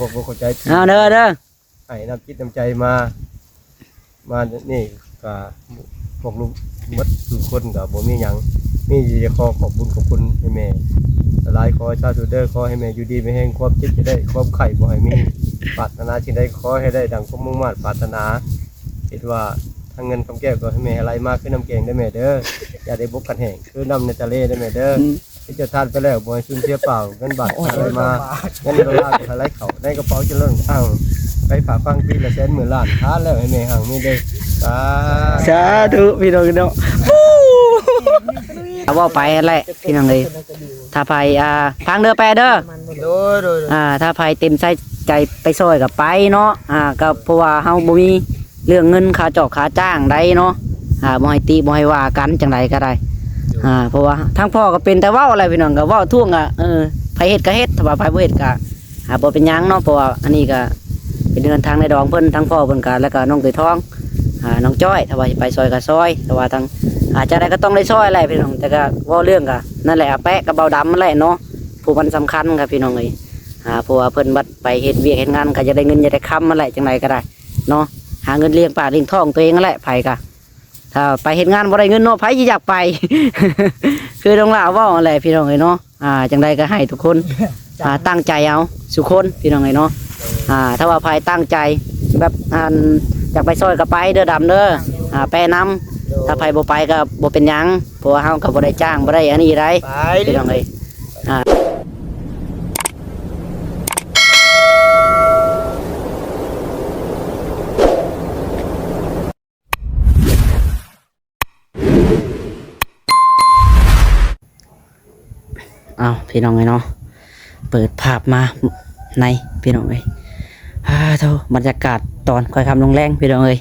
ບໍ່ ບໍ່ເຂົ້າໃຈ ເອົາເດີ ເດີ ໃຫ້ນ້ຳຈິດນ້ຳໃຈມາ ມານີ້ກະ ພວກລູກໝົດທຸກຄົນກະບໍ່ມີຫຍັງ ມີແຕ່ຂໍຂອບບຸນຂອບຄຸນໃຫ້ແມ່ຫຼາຍໆ ຂໍສາທຸເດີ ຂໍໃຫ້ແມ່ຢູ່ດີມີແຮງ ຄວາມເຈັບຢ່າໄດ້ ຄວາມໄຂ້ບໍ່ໃຫ້ມີ ປາດຖະໜາສິ່ງໃດຂໍໃຫ້ໄດ້ດັ່ງຄວາມມຸ່ງມາດປາດຖະໜາ ຄິດວ່າທາງເງິນຄຳແກ້ວກໍໃຫ້ແມ່ໃຫ້ໄຫຼມາຄືນ້ຳແກງເດີແມ່ເດີ ຢ່າໄດ້ບົກກັນແຫ້ງຄືນ້ຳໃນທະເລເດີແມ່ເດີ ອືມ ເຮັດທານໄປແລ້ວບໍ່ໃຫ້ສູນເສຍເປົ່າ ເງິນບາດ ໂອ້ຍ ໃຫ້ໄຫຼມາ ເງິນໂດລາໃຫ້ໄຫຼເຂົ້າ ໃນກະເປົາຈະລົ້ນອ່າງ ໄປຝາກຝັງປີລະແສນໝື່ນລ້ານ ທານແລ້ວໃຫ້ແມ່ຮັ່ງມີເດີ ສາ ສາທຸພີ່ນ້ອງເນາະ ເວົ້າໄປຫັ້ນແຫຼະພີ່ນ້ອງເອີຍ ຖ້າໃຜ ອ່າ ຟັງເດີແປເດີ ໂດຍ ໂດຍ ໂດຍ ອ່າ ຖ້າໃຜເຕັມໃຈ ໃຈໄປຊ່ອຍກໍໄປເນາະ ອ່າ ກໍເພາະວ່າເຮົາບໍ່ມີເລື່ອງເງິນຄ່າຈອກຄ່າຈ້າງໃດເນາະ ອ່າ ບໍ່ໃຫ້ຕິບໍ່ໃຫ້ວ່າກັນ ຈັ່ງໃດກໍໄດ້ ອ່າ ເພາະວ່າທາງພໍ່ກໍເປັນແຕ່ເວົ້າແຫຼະພີ່ນ້ອງ ກໍເວົ້າທ້ວງກໍ ເອີ ໃຜເຮັດກໍເຮັດ ຖ້າວ່າໃຜບໍ່ເຮັດກໍ ອ່າ ບໍ່ເປັນຫຍັງເນາະ ເພາະວ່າອັນນີ້ກໍເປັນເຮືອນທາງໃນດອງເພິ່ນ ທາງພໍ່ເພິ່ນກໍ ແລ້ວກໍນ້ອງເຕີຍທອງ ອ່າ ນ້ອງຈ້ອຍ ຖ້າວ່າຊິໄປຊ່ອຍກໍຊ່ອຍ ແຕ່ວ່າທາງ ອ່າ ຈັ່ງໃດກໍຕ້ອງໄດ້ຊ່ອຍແຫຼະພີ່ນ້ອງ ແຕ່ກໍເວົ້າເລື່ອງກໍນັ້ນແຫຼະ ອາແປະກັບເບົາດຳນັ້ນແຫຼະເນາະ ຜູ້ມັນສຳຄັນຄັບພີ່ນ້ອງເອີຍ ອ່າ ເພາະວ່າເພິ່ນບັດໄປເຮັດວຽກເຮັດງານ ກໍຢາກໄດ້ເງິນຢາກໄດ້ຄຳນັ້ນແຫຼະ ຈັ່ງໃດກໍໄດ້ເນາະ ຫາເງິນລ້ຽງປາກລ້ຽງທ້ອງຕົວເອງນັ້ນແຫຼະ ໃຜກໍ ຖ້າໄປເຮັດງານບໍ່ໄດ້ເງິນເນາະ ໃຜຊິຢາກໄປ ຄືນ້ອງຫຼ້າເວົ້າຫັ້ນແຫຼະພີ່ນ້ອງເອີຍເນາະ ອ່າ ຈັ່ງໃດກໍໃຫ້ທຸກຄົນ ອ່າ ຕັ້ງໃຈເອົາສູ່ຄົນພີ່ນ້ອງເອີຍເນາະ ອ່າ ຖ້າວ່າໃຜຕັ້ງໃຈແບບ ອັນ ຢາກໄປຊ່ອຍກໍໄປເດີດຳເດີ ອ່າ ແປນຳ ຖ້າໃຜບໍ່ໄປກໍບໍ່ເປັນຫຍັງ ເພາະວ່າເຮົາກໍບໍ່ໄດ້ຈ້າງ ບໍ່ໄດ້ອັນນີ້ໃດ ໄປ ພີ່ນ້ອງເອີຍ ອ່າ ອ້າວ ພີ່ນ້ອງເອີຍເນາະ ເປີດພາບມາໃນ ພີ່ນ້ອງເອີຍ ອ້າໂທ້ ບັນຍາກາດຕອນຄ່ອຍຄ່ຳລົງແລງ ພີ່ນ້ອງເອີຍ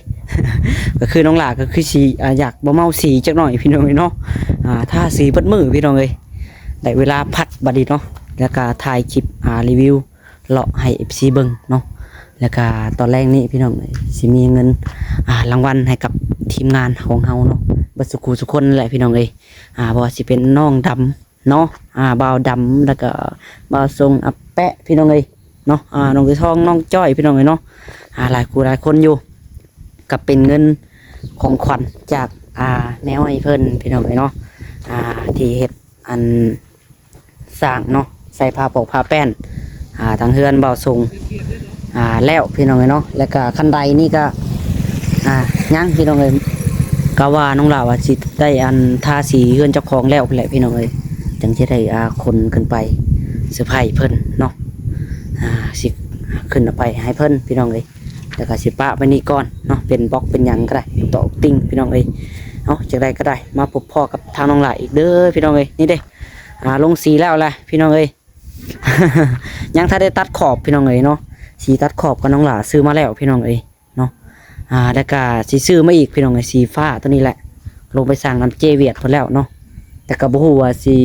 ກໍຄືນ້ອງຫຼ້າກໍຄືຊິ ອ່າ ຢາກບໍ່ເມົາສີຈັກໜ້ອຍ ພີ່ນ້ອງເອີຍເນາະ ອ່າ ທາສີເບິດມື້ ພີ່ນ້ອງເອີຍ ໄດ້ເວລາພັກບັດນີ້ເນາະ ແລ້ວກໍຖ່າຍຄລິບ ອ່າ ຣີວິວ ເລາະໃຫ້ເອັຟຊີເບິ່ງເນາະ ແລ້ວກະຕອນແລງນີ້ພີ່ນ້ອງເອີຍ ຊິມີເງິນ ອ່າ ລາງວັນໃຫ້ກັບທີມງານຂອງເຮົາເນາະ ເບິດສູ່ຄູ່ສູ່ຄົນແຫຼະພີ່ນ້ອງເອີຍ ອ່າ ບໍ່ວ່າຊິເປັນນ້ອງດຳເນາະ ອ່າ ບ່າວດຳ ແລ້ວກະບ່າວຊົງ ອາແປະ ພີ່ນ້ອງເອີຍເນາະ ອ່າ ນ້ອງເຕີຍທອງ ນ້ອງຈ້ອຍ ພີ່ນ້ອງເອີຍເນາະ ອ່າ ຫຼາຍຄູ່ຫຼາຍຄົນຢູ່ ກໍເປັນເງິນຂອງຂວັນຈາກ ອ່າ ແມ່ອ້ອຍເພິ່ນ ພີ່ນ້ອງເອີຍເນາະ ອ່າ ທີ່ເຮັດ ອັນສ້າງເນາະ ໃສ່ຜ້າປົກຜ້າແປ້ນ ອ່າ ທາງເຮືອນບ່າວສົງ ອ່າ ແລ້ວພີ່ນ້ອງເອີຍເນາະ ແລ້ວກະຄັນໄດນີ້ກະ ອ່າ ຍັງພີ່ນ້ອງເອີຍ ກະວ່ານ້ອງຫຼ້າວ່າຊິໄດ້ອັນທາສີເຮືອນເຈົ້າຂອງແລ້ວພຸ້ນແຫຼະພີ່ນ້ອງເອີຍ ຈັ່ງຊິໄດ້ ອ່າ ຂົນຂຶ້ນໄປເຊີໄພຣສ໌ເພິ່ນເນາະ ອ່າ ຊິຂຶ້ນເອົາໄປໃຫ້ເພິ່ນພີ່ນ້ອງເອີຍ ແລ້ວກະຊິປະໄວ້ນີ້ກ່ອນເນາະ ເປັນບລັອກເປັນຫຍັງກໍໄດ້ ຕອກຕິ່ງພີ່ນ້ອງເອີຍ ເອົາ ຈັ່ງໃດກໍໄດ້ ມາພົບພໍ້ກັບທາງນ້ອງຫຼ້າອີກເດີພີ່ນ້ອງເອີຍ ນີ້ເດ້ ອ່າ ລົງສີແລ້ວແຫຼະພີ່ນ້ອງເອີຍ ຍັງທັນໄດ້ຕັດຂອບພີ່ນ້ອງເອີຍເນາະ ສີຕັດຂອບກໍນ້ອງຫຼ້າຊື້ມາແລ້ວພີ່ນ້ອງເອີຍເນາະ ອ່າ ແລ້ວກະຊິຊື້ມາອີກພີ່ນ້ອງເອີຍ ສີຟ້າໂຕນີ້ແຫຼະ ລົງໄປສັ່ງນຳເຈ້ວຽດເພິ່ນແລ້ວເນາະ ແຕ່ກໍບໍ່ຮູ້ວ່າຊິ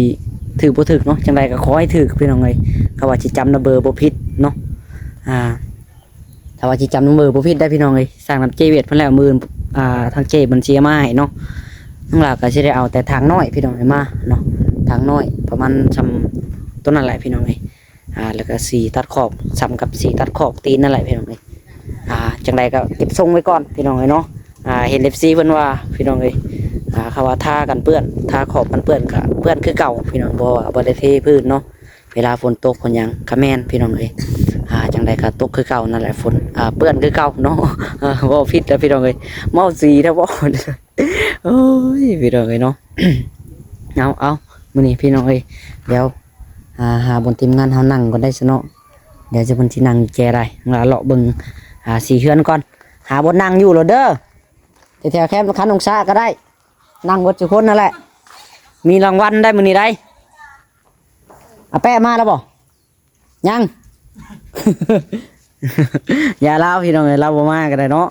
ຖືກບໍ່ຖືກເນາະ ຈັ່ງໃດກໍຂໍໃຫ້ຖືກພີ່ນ້ອງເອີຍ ກໍວ່າຊິຈຳນຳເບີບໍ່ຜິດເນາະ ອ່າ ຖ້າວ່າຊິຈຳນຳເບີບໍ່ຜິດໄດ້ພີ່ນ້ອງເອີຍ ສັ່ງນຳເຈ້ວຽດເພິ່ນແລ້ວ ມື້ອື່ນ ອ່າ ທາງເຈ້ເພິ່ນຊິເອົາມາໃຫ້ເນາະ ທາງລາວກໍຊິໄດ້ເອົາແຕ່ຖັງນ້ອຍພີ່ນ້ອງເອີຍມາເນາະ ຖັງນ້ອຍປະມານຊ່ຳໂຕນັ້ນແຫຼະພີ່ນ້ອງເອີຍ ອ່າ ແລ້ວກໍສີຕັດຂອບ ຊ່ຳກັບສີຕັດຂອບຕີນນັ້ນແຫຼະພີ່ນ້ອງເອີຍ ອ່າ ຈັ່ງໃດກໍເກັບຊົງໄວ້ກ່ອນພີ່ນ້ອງເອີຍເນາະ ອ່າ ເຫັນເອັຟຊີເພິ່ນວ່າພີ່ນ້ອງເອີຍ ອ່າ ຄຳວ່າທາກັນເປື້ອນ ທາຂອບກັນເປື້ອນກໍເປື້ອນຄືເກົ່າພີ່ນ້ອງ ບໍ່ວ່າບໍ່ໄດ້ເທພື້ນເນາະ ເວລາຝົນຕົກຝົນຫຍັງກໍແມ່ນພີ່ນ້ອງເອີຍ ອ່າ ຈັ່ງໃດກໍຕົກຄືເກົ່ານັ້ນແຫຼະ ຝົນ ອ່າ ເປື້ອນຄືເກົ່າເນາະ ເວົ້າຜິດແລ້ວພີ່ນ້ອງເອີຍ ເມົາສີແທ້ບໍ່ ໂອ້ຍ ພີ່ນ້ອງເອີຍເນາະ ເອົາ ເອົາ ມື້ນີ້ພີ່ນ້ອງເອີຍ ດຽວ ອ່າ ຫາບ່ອນທີມງານເຮົານັ່ງກ່ອນໄດ້ຊະເນາະ ດຽວຈະເພິ່ນຊິນັ່ງແຈໃດ ລະເລາະເບິ່ງ ອ່າ ສີເຮືອນກ່ອນ ຫາບ່ອນນັ່ງຢູ່ໂລດເດີ ແຖວໆແຄມຄັນອົງສາກໍໄດ້ ນັ່ງເບິດທຸກຄົນນັ້ນແຫຼະ ມີລາງວັນໄດ໋ມື້ນີ້ໄດ໋ ອາແປະມາແລ້ວບໍ່? ຍັງ ຢ່າລາວພີ່ນ້ອງເອີຍ ລາວບໍ່ມາກໍໄດ້ເນາະ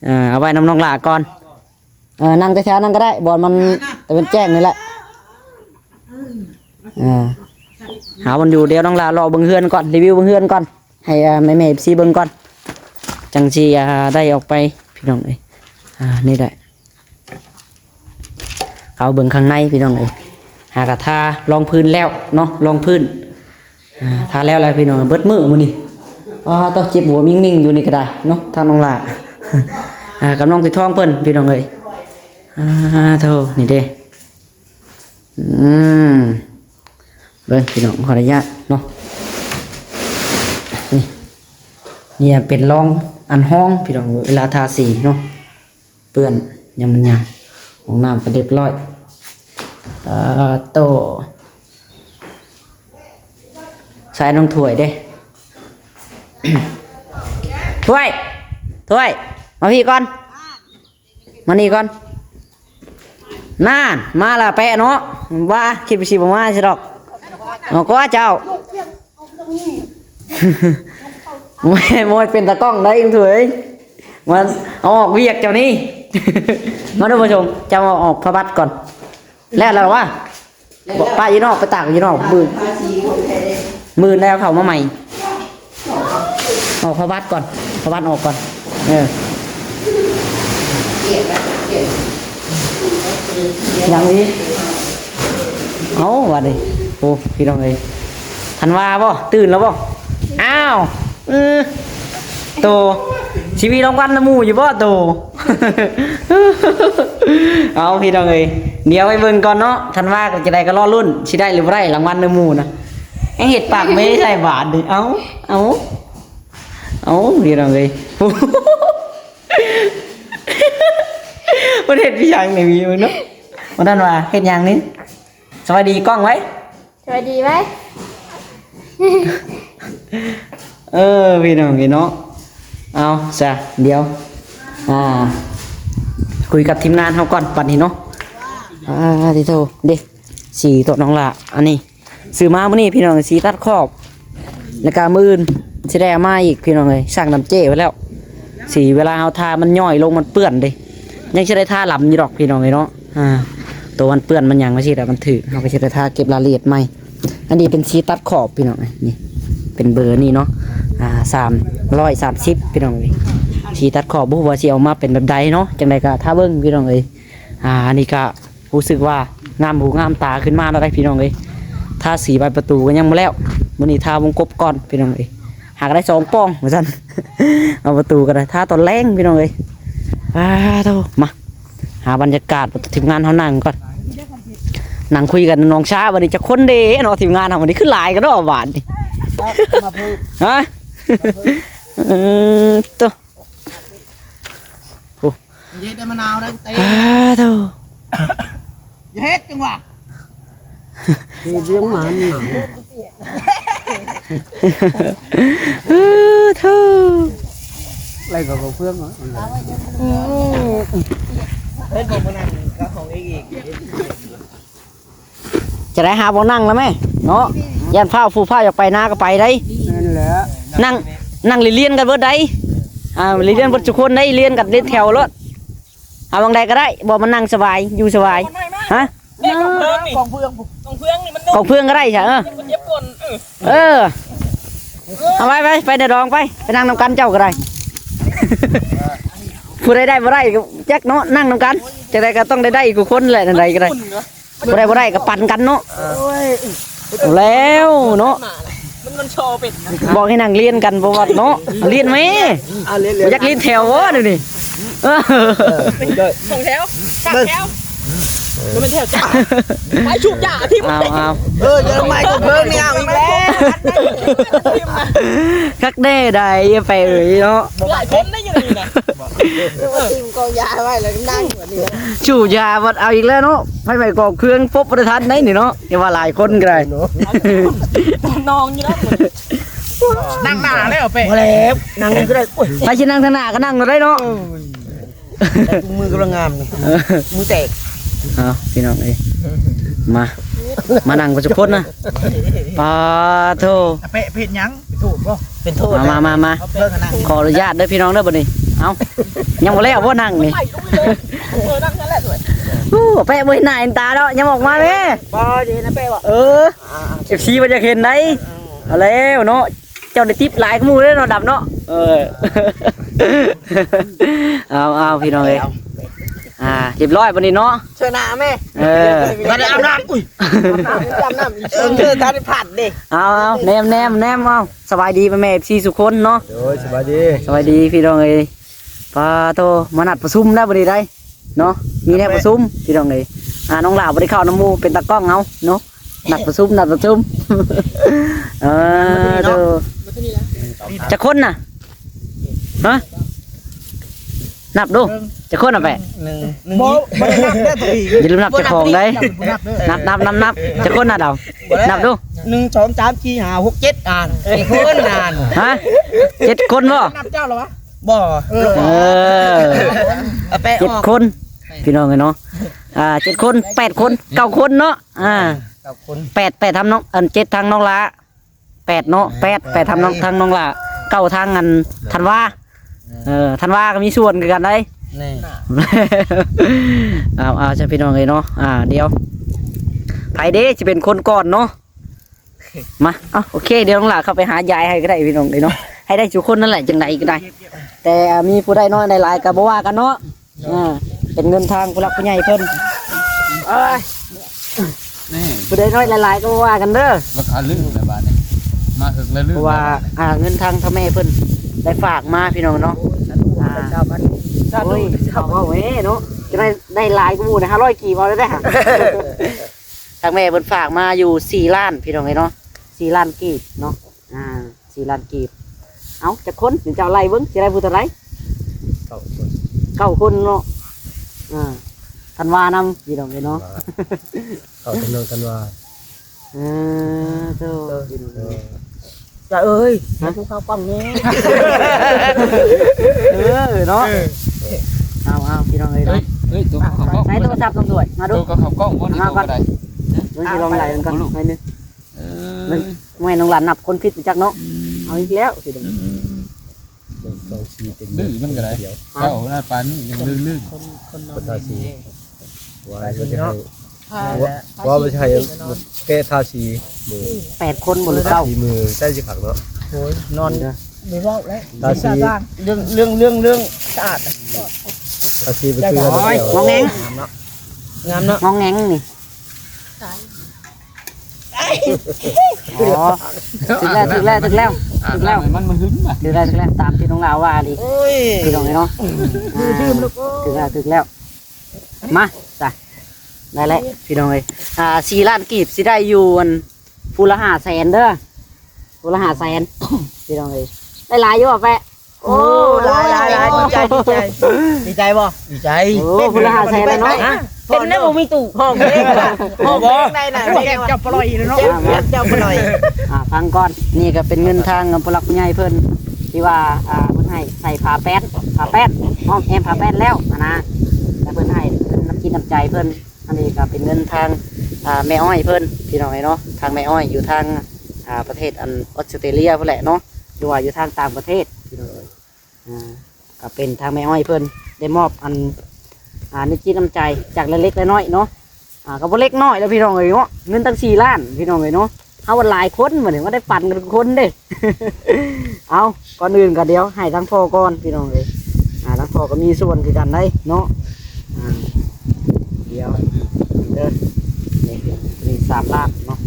ເອີ ເອົາໄວ້ນຳນ້ອງຫຼ້າກ່ອນ ເອີ ນັ່ງແຖວໆນັ້ນກໍໄດ້ ບ່ອນມັນຕາເວັນແຈ້ງນີ້ແຫຼະ ເອີ ຫາບ່ອນຢູ່ ດຽວນ້ອງຫຼ້າເລາະເບິ່ງເຮືອນກ່ອນ ຣີວິວເບິ່ງເຮືອນກ່ອນ ໃຫ້ ເອີ ແມ່ໆ ເອັຟຊີເບິ່ງກ່ອນ ຈັ່ງຊິ ອ່າ ໄດ້ອອກໄປພີ່ນ້ອງເອີຍ ອ່າ ນີ້ແຫຼະ ເຂົ້າເບິ່ງຂ້າງໃນພີ່ນ້ອງເອີຍ ຫາກະທາລອງພື້ນແລ້ວເນາະ ລອງພື້ນ ອ່າ ທາແລ້ວແລ້ວພີ່ນ້ອງ ເບິດມື້ມື້ນີ້ ອ້າ ໂຕ ເຈັບຫົວມິ່ງໆຢູ່ນີ້ກໍໄດ້ເນາະ ທາງນ້ອງຫຼ້າ ອ່າ ກັບນ້ອງຕີທອງເພິ່ນ ພີ່ນ້ອງເອີຍ. ອ້າ ໂຕ ນີ້ເດ້ ອືມ ເບິ່ງພີ່ນ້ອງ ຂໍອະນຸຍາດເນາະ ນີ້ ນີ້ເປັນລອງອັນຮອງ ພີ່ນ້ອງ ເວລາທາສີເນາະ ເປື້ອນ ຍັງມັນຍັງ ຫ້ອງນ້ຳກໍຮຽບຮ້ອຍ. ປາໂຕ ໃສ່ນ້ອງຖ້ວຍເດ້ ຖ້ວຍ ຖ້ວຍ ມາພີ້ກ່ອນ ມານີ້ກ່ອນ. ນັ້ນ ມາລະແປະເນາະ ວ່າຄິດວ່າຊິບໍ່ມາຊິດອກ. ເອົາກວ່າເຈົ້າ ໂອ້ຍ ໂອ້ຍ ເປັນຕາກ້ອງໄດ້ ເອີຍ ມັນເອົາອອກວຽກເຈົ້ານີ້. ມາດູຜູ້ຊົມ ຈະເອົາອອກຜ້າບັດກ່ອນ. ແລ້ວ ແລ້ວຫວາ? ບໍ່ ປ້າຢູ່ນອກ ໄປຕາກຢູ່ນອກ ມື້ ມື້ແລ້ວເຂົ້າມາໃໝ່. ອອກຜ້າບັດກ່ອນ ຜ້າບັດອອກກ່ອນ ເອີ ຍັງອີກ ເອົ້າ ບາດນີ້ ໂອ້ ພີ່ນ້ອງເອີຍ ທັນວາບໍ່? ຕື່ນແລ້ວບໍ່? ອ້າວ ເອີ ໂຕ ຊິມີລາງວັນນຳໝູ່ຢູ່ບໍ່ໂຕ? ເອົາ ພີ່ນ້ອງເອີຍ ດຽວໄປເບິ່ງກ່ອນເນາະ ທັນວາກໍຈະໄດ້ ກໍລໍລຸ້ນ ຊິໄດ້ຫຼືບໍ່ໄດ້ລາງວັນນຳໝູ່ນະ. ຍັງເຮັດປາກເມໃສ່ບາດນີ້ ເອົາ ເອົາ ເອົາ ພີ່ນ້ອງເອີຍ ມັນເຮັດອີຫຍັງນີ້ ມີເບິ່ງເນາະ ມັນນັ້ນວ່າເຮັດຫຍັງນີ້? ສະບາຍດີກ້ອງໄວ້ ສະບາຍດີໄວ້ ເອີ ພີ່ນ້ອງເອີຍເນາະ ເອົາຊະ ດຽວ ອ່າ ຄຸຍກັບທີມງານເຮົາກ່ອນບັດນີ້ເນາະ. ອ່າ ຕິໂທ ເດ້ ສີໂຕະນ້ອງຫຼ້າ ອັນນີ້ ຊື້ມາມື້ນີ້ພີ່ນ້ອງ ສີຕັດຂອບ ແລ້ວກະມື້ອື່ນຊິໄດ້ເອົາມາອີກພີ່ນ້ອງເອີຍ ສັ່ງນຳເຈ້ໄວ້ແລ້ວ. ສີເວລາເຮົາທາມັນຍ້ອຍລົງ ມັນເປື້ອນເດ້ ຍັງຊິໄດ້ທາຫຼໍ່າຢູ່ດອກພີ່ນ້ອງເອີຍເນາະ. ອ່າ ໂຕມັນເປື້ອນມັນຫຍັງວ່າຊີ້ແຫຼະ ມັນຖືກ ເຮົາກໍຊິໄດ້ທາເກັບລາຍລະອຽດໃໝ່. ອັນນີ້ເປັນສີຕັດຂອບພີ່ນ້ອງເອີຍ ນີ້ເປັນເບີນີ້ເນາະ ອ່າ ສາມຮ້ອຍສາມສິບພີ່ນ້ອງເອີຍ. ສີຕັດຂອບບໍ່ຮູ້ວ່າຊິອອກມາເປັນແບບໃດເນາະ ຈັ່ງໃດກໍຖ້າເບິ່ງພີ່ນ້ອງເອີຍ. ອ່າ ອັນນີ້ກໍ ຮູ້ສຶກວ່າງາມຫູງາມຕາຂຶ້ນມາແລ້ວໄດ໋ພີ່ນ້ອງເອີຍ. ທາສີບານປະຕູກໍຍັງບໍ່ແລ້ວ ມື້ນີ້ທາວົງກົບກ່ອນພີ່ນ້ອງເອີຍ. ຫາກໍໄດ້ສອງປ່ອງວ່າຊັ້ນ ເອົາປະຕູກໍໄດ້ ທາຕອນແລງພີ່ນ້ອງເອີຍ. ອ້າໂທ້ ມາຫາບັນຍາກາດ ທີມງານເຮົານັ່ງກ່ອນ ນັ່ງຄຸຍກັນນອງຊາ ບັດນີ້ຈັກຄົນເດ້ເນາະ ທີມງານເຮົາບັດນີ້ ຄືຫຼາຍກັນເນາະບາດນີ້ ຮະ ເອີ ໂທ້. ຢ່າເຮັດໄດ້ມະນາວໄດ້ເຕະ ອ້າໂທ້ ຢ່າເຮັດຈັ່ງຫວະ ເຮັດຈັ່ງຫວະ ເອີ ໂທ້ ໄລ່ກໍບໍ່ເຟືອງເນາະ ອືມ ເຮັດບໍ່ມານັ່ງກັບຂອງອີກ ຈະໄດ້ຫາບ່ອນນັ່ງແລ້ວແມະເນາະ ຢ້ານຟ້າວຜູ້ຟ້າວຢາກໄປນາກໍໄປໄດ໋ ນັ້ນແຫຼະ ນັ່ງ ນັ່ງລຽນໆກັນເບິດໄດ໋ ອ່າ ລຽນໆເບິດທຸກຄົນໄດ໋ ລຽນກັນລຽນແຖວໂລດ ເອົາບ່ອນໃດກໍໄດ້ ບ່ອນມັນນັ່ງສະບາຍ ຢູ່ສະບາຍ ຮະ ກອງເຟືອງ ກອງເຟືອງນີ້ມັນ ກອງເຟືອງກໍໄດ້ຊະ ເອີ ມັນເຈັບກົ້ນ ເອີ ເອີ ເອົາໄປ ໄປ ໄປເດີດອງໄປ ໄປນັ່ງນຳກັນເຈົ້າກໍໄດ້ ຜູ້ໃດໄດ້ບໍ່ໄດ້ກໍຈັກເນາະ ນັ່ງນຳກັນ ຈັ່ງໃດກໍຕ້ອງໄດ້ ໄດ້ອີກຄູ່ຄົນແຫຼະ ຈັ່ງໃດກໍໄດ້ ບໍ່ໄດ້ ບໍ່ໄດ້ກໍປັນກັນເນາະ ໂອ້ຍ ແລ້ວເນາະ ມັນ ມັນໂຊເປັນນະ ບອກໃຫ້ນັ່ງລຽນກັນບໍ່ວ່າເນາະ ລຽນແມະ ອ່າ ລຽນ ລຽນ ບໍ່ຢາກລຽນແຖວບໍ່ດຽວນີ້ ເອີ ສອງແຖວ ສາມແຖວ ບໍ່ແມ່ນແຖວຈ້າ ໄປຊຸກຢາທີ່ ເອົາ ເອົາ ເອີ ຈະໄປກໍເບິ່ງແນວອີກແລ້ວ ຄັກແດ່ໃດ໋ ໄປເອີຍເນາະ ຫຼາຍຄົນໄດ້ຢູ່ນີ້ນະ ເອີ ທີມກອງຢາໄວ້ແລ້ວນັ່ງ ຊູ້ຢາບັດເອົາອີກແລ້ວເນາະ ໄຟໄໝ້ກອງເຄື່ອງປົບບໍ່ໄດ້ທັນໄດ໋ນີ້ເນາະ ຢ່າວ່າຫຼາຍຄົນກໍໄດ້ ນອງຢູ່ເນາະ ນັ່ງໜ້າແລ້ວເປ້ ພໍແລ້ວ ນັ່ງນີ້ກໍໄດ້ ໂອ້ຍ ໃຜຊິນັ່ງທາງໜ້າກໍນັ່ງໂລດໄດ໋ເນາະ ເອີ ແຕ່ມືກຳລັງງາມນີ້ ເອີ ມືແຕກ ເອົາ ພີ່ນ້ອງເອີຍ ມາ ມານັ່ງກັນທຸກຄົນນະ ປາໂທ ອາເປະເປັນຫຍັງ? ເປັນໂທດບໍ່? ເປັນໂທດ ມາ ມາ ມາ ມາ ເບິ່ງຫັ້ນນະ ຂໍອະນຸຍາດເດີພີ່ນ້ອງເດີ ບັດນີ້ ເອົ້າ ຍັງບໍ່ແລ້ວບໍ່ນັ່ງນີ້ ເອີ ນັ່ງນັ້ນແຫຼະ ໂອ້ ອາເປະບໍ່ເຫັນໜ້າເຫັນຕາເນາະ ຍັງອອກມາແມ້ ບໍ່ ຊິເຫັນອາເປະບໍ່? ເອີ ອ່າ ເອັຟຊີ ເພິ່ນຢາກເຫັນໃດ ເອົາແລ້ວເນາະ ເຈົ້າໄດ້ຕິບຫຼາຍກວ່າໝູ່ເດ້ເນາະ ດຳເນາະ ເອີ ເອົາ ເອົາ ພີ່ນ້ອງເອີຍ ເ ອ່າ ຮຽບຮ້ອຍບັດນີ້ເນາະ ຊ່ວຍໜ້າແມ່ ເອີ ບໍ່ໄດ້ອາບນ້ຳ ອຸ້ຍ ອາບນ້ຳ ອາບນ້ຳ ເອີ ເອີ ທ່ານໄດ້ພັດເດ້ ເອົາໆ ແນມໆໆ ເອົາ ສະບາຍດີແມ່ໆ ເອັຟຊີ ທຸກຄົນເນາະ ໂດຍ ສະບາຍດີ ສະບາຍດີພີ່ນ້ອງເອີຍ ປາໂທ ມານັດປະຊຸມແລ້ວບັດນີ້ໄດ໋ ເນາະ ມີແນວປະຊຸມພີ່ນ້ອງເອີຍ ອ່າ ນ້ອງຫຼ້າບໍ່ໄດ້ເຂົ້ານຳໝູ່ ເປັນຕາກ້ອງເຮົາເນາະ ນັດປະຊຸມ ນັດປະຊຸມ ເອີ ໂຕ ຈັກຄົນນະ ຮະ ນັບດູ ຈັກຄົນນະແປະ ໜຶ່ງ ໜຶ່ງ ບໍ່ ບໍ່ໄດ້ນັບເດີໂຕອີກ ຢ່າລືມນັບເຈົ້າຂອງໄດ໋ ນັບ ນັບ ນັບ ນັບ ຈັກຄົນນະດຳ ນັບດູ ໜຶ່ງ ສອງ ສາມ ສີ່ ຫ້າ ຫົກ ເຈັດ ອ່ານ ເຈັດຄົນອ່ານ ຮະ ເຈັດຄົນບໍ່ ນັບເຈົ້າລະວະ ບໍ່ ເອີ ເອີ ເອົາແປະອອກ ເຈັດຄົນ ພີ່ນ້ອງເອີຍເນາະ ອ່າ ເຈັດຄົນ ແປດຄົນ ເກົ້າຄົນເນາະ ອ່າ ເກົ້າຄົນ ແປດ ແປດທາງນ້ອງ ອັນ ເຈັດທາງນ້ອງຫຼ້າ ແປດເນາະ ແປດ ແປດທາງນ້ອງ ທາງນ້ອງຫຼ້າ ເກົ້າທາງອັນ ແມ່ນ ທັນວາ ແມ່ນ ເອີ ທັນວາກໍມີສ່ວນຄືກັນໄດ໋ ແນ່ ເອົາ ເອົາ ຊະ ພີ່ນ້ອງເອີຍເນາະ ອ່າ ດຽວ ໃຜເດ້ຊິເປັນຄົນກ່ອນເນາະ ມາ ເອົາ ໂອເຄ ດຽວນ້ອງຫຼ້າເຂົ້າໄປຫາຢາຍໃຫ້ກໍໄດ້ພີ່ນ້ອງເອີຍເນາະ ໃຫ້ໄດ້ສູ່ຄົນນັ້ນແຫຼະ ຈັ່ງໃດກໍໄດ້ ແຕ່ມີຜູ້ໃດນ້ອຍໄດ້ຫຼາຍກໍບໍ່ວ່າກັນເນາະ ອ່າ ເປັນເງິນທາງຜູ້ຫຼັກຜູ້ໃຫຍ່ເພິ່ນ ເອີຍ ນີ້ ຜູ້ໃດນ້ອຍຫຼາຍໆກໍບໍ່ວ່າກັນເດີ ເລິກອາລຶ້ງແລ້ວບາດນີ້ ມາເລິກລະລຶ້ງ ເພາະວ່າ ແລ້ວບາດນີ້ ອ່າ ເງິນທາງພໍ່ແມ່ເພິ່ນໄດ້ຝາກມາພີ່ນ້ອງເນາະ ອ່າ ໂອ້ຍ ເອົາເວົ້າແມ້ເນາະ ຈະໄດ້ ໄດ້ຫຼາຍກວ່າໝູ່ ໄດ້ຫ້າຮ້ອຍກີບເອົາໄດ້ ທາງແມ່ເພິ່ນຝາກມາຢູ່ສີ່ລ້ານ ພີ່ນ້ອງເອີຍເນາະ ສີ່ລ້ານກີບເນາະ ອ່າ ສີ່ລ້ານກີບ ເອົ້າ ຈັກຄົນ ເຈົ້າໄລ່ເບິ່ງ ຊິໄດ້ຜູ້ເທົ່າໃດ ເກົ້າຄົນ ເກົ້າຄົນເນາະ ອ່າ ທັນວານຳ ພີ່ນ້ອງເອີຍເນາະ ເຂົ້າທຳນອງທັນວາ ເອີ ໂທ້ ພີ່ນ້ອງເອີຍ ຈະເອີຍ ຮະ ໃຫ້ກູເຂົ້າກ້ອງແດ່ ເອີ ເນາະ ເອີ ເອົາໆ ພີ່ນ້ອງເອີຍເນາະ ເອີຍ ໂຕເຂົ້າກ້ອງ ໃຊ້ໂທລະສັບຕ້ອງດ້ວຍ ມາດູ ໂຕກໍເຂົ້າກ້ອງບໍ່ ມາກ່ອນ ເບິ່ງຊິລອງໄລ່ເບິ່ງກ່ອນ ໜ້ອຍໜຶ່ງ ເອີ ແມ່ນນ້ອງຫຼ້ານັບຄົນຜິດຈັກເນາະ ອືມ ເອົາອີກແລ້ວ ອືມ ສອງ ສີ່ ເຕັມ ດື້ມັນກໍໄດ້ ເຈົ້າໜ້າປານນີ້ຍັງດື້ໆ ຄົນ ຄົນນອນ ວ່າບໍ່ຈະໃຫ້ ວ່າ ວ່າບໍ່ຈະໃຫ້ແກ້ທາສີ ແປດຄົນບໍ່ ຫຼື ເກົ້າ ທາສີມືໃຊ້ຊິຄັກເນາະ ໂອ້ຍ ນອນ ບໍ່ເວົ້າແລ້ວ ທາສີ ເລື່ອງ ເລື່ອງ ເລື່ອງ ເລື່ອງສະອາດ ທາສີໄປຄື ໂອ້ຍ ງອງແງງ ງາມເນາະ ງາມເນາະ ງອງແງງນີ້ ອໍ ຖືກແລ້ວ ຖືກແລ້ວ ຖືກແລ້ວ ຖືກແລ້ວ ມັນ ມັນຫຶມວ່ະ ຖືກແລ້ວ ຖືກແລ້ວ ຕາມທີ່ນ້ອງລາວວ່າອີ່ຫຼີ ໂອ້ຍ ພີ່ນ້ອງເອີຍເນາະ ອ່າ ຖືກແລ້ວ ຖືກແລ້ວ ມາ ຈ້ະ ໄດ້ແລ້ວ ພີ່ນ້ອງເອີຍ ອ່າ ສີ່ລ້ານກີບ ຊິໄດ້ຢູ່ ອັນ ຜູ້ລະຫ້າແສນເດີ ຜູ້ລະຫ້າແສນ ພີ່ນ້ອງເອີຍ ໄດ້ຫຼາຍຢູ່ບໍ່ແປະ? ໂອ້ ໂອ້ ຫຼາຍ ຫຼາຍ ຫຼາຍ ດີໃຈ ດີໃຈ ດີໃຈບໍ່? ດີໃຈ ໂອ້ ຜູ້ລະຫ້າແສນເນາະ ເປັນແນວບໍ່ມີຕູ້ ຮ້ອງເພງ ຮ້ອງເພງໄດ້ນະ ແຈກເຈົ້າປະຫຼອຍເນາະ ແຈກເຈົ້າປະຫຼອຍ ອ່າ ຟັງກ່ອນ ນີ້ກໍເປັນເງິນທາງຜູ້ຫຼັກຜູ້ໃຫຍ່ເພິ່ນ ທີ່ວ່າ ອ່າ ເພິ່ນໃຫ້ໃສ່ຜ້າແປ້ນ ຜ້າແປ້ນ ອ້ອມແອ້ມຜ້າແປ້ນແລ້ວຫັ້ນນະ ແລ້ວເພິ່ນໃຫ້ເປັນນ້ຳຈິດນ້ຳໃຈເພິ່ນ ອັນນີ້ກໍເປັນເງິນທາງ ອ່າ ແມ່ອ້ອຍເພິ່ນ ພີ່ນ້ອງເອີຍເນາະ ທາງແມ່ອ້ອຍຢູ່ທາງ ອ່າ ປະເທດອັນອອສເຕຣເລັຽພຸ້ນແຫຼະເນາະ ຫຼືວ່າຢູ່ທາງຕ່າງປະເທດ ພີ່ນ້ອງເອີຍ ອ່າ ກໍເປັນທາງແມ່ອ້ອຍເພິ່ນໄດ້ມອບອັນ ອ່າ ນ້ຳຈິດນ້ຳໃຈຈາກເລັກໆນ້ອຍໆເນາະ ອ່າ ກໍບໍ່ເລັກນ້ອຍແລ້ວພີ່ນ້ອງເອີຍເນາະ ເງິນຕັ້ງສີ່ລ້ານພີ່ນ້ອງເອີຍເນາະ ເຮົາວ່າຫຼາຍຄົນ ມື້ນີ້ວ່າໄດ້ປັນກັນທຸກຄົນເດ້ ເອົາ ກ່ອນອື່ນກໍດຽວໃຫ້ທາງພໍ່ກ່ອນພີ່ນ້ອງເອີຍ ອ່າ ທາງພໍ່ກໍມີສ່ວນຄືກັນໄດ໋ເນາະ ອ່າ ດຽວເດີ ນີ້ ນີ້ສາມລ້ານເນາະ